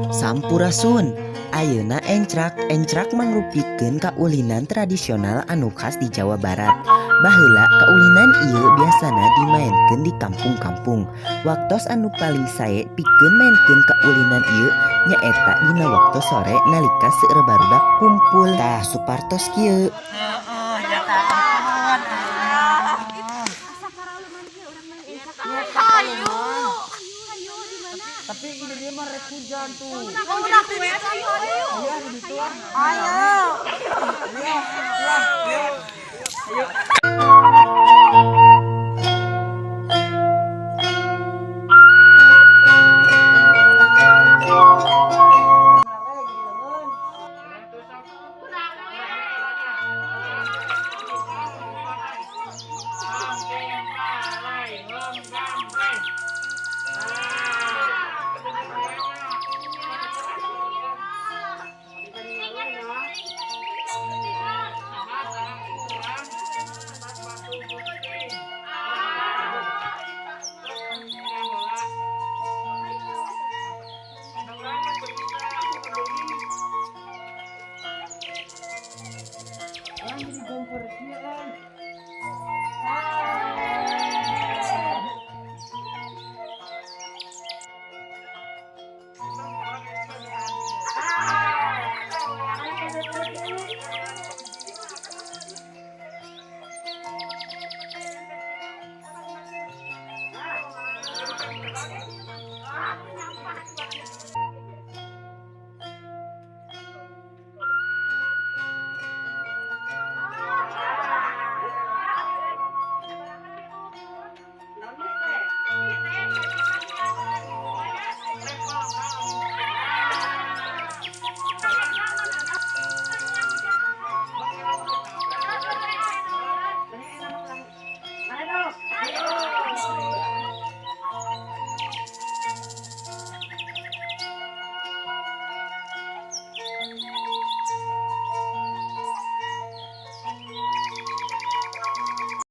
Sampurasun. Ayeuna encrak. Encrak mangrupikeun kaulinan tradisional anu khas di Jawa Barat. Baheula kaulinan ieu biasana dimaenkeun di kampung-kampung. Waktos anu paling sae pikeun maenkeun kaulinan ieu nyaeta dina waktu sore nalika seueur barudak kumpul. Tah, supartos kieu. Heeh, nyata ampun. Asa karaleman kieu urang main encrak. Hayu. Hayu, di mana? Tapi ini dia mah rek hujan tuh. Udah kue ayo ayo. Iya, di situ ah. Ayo. Iya, lah, ayo. Ayo.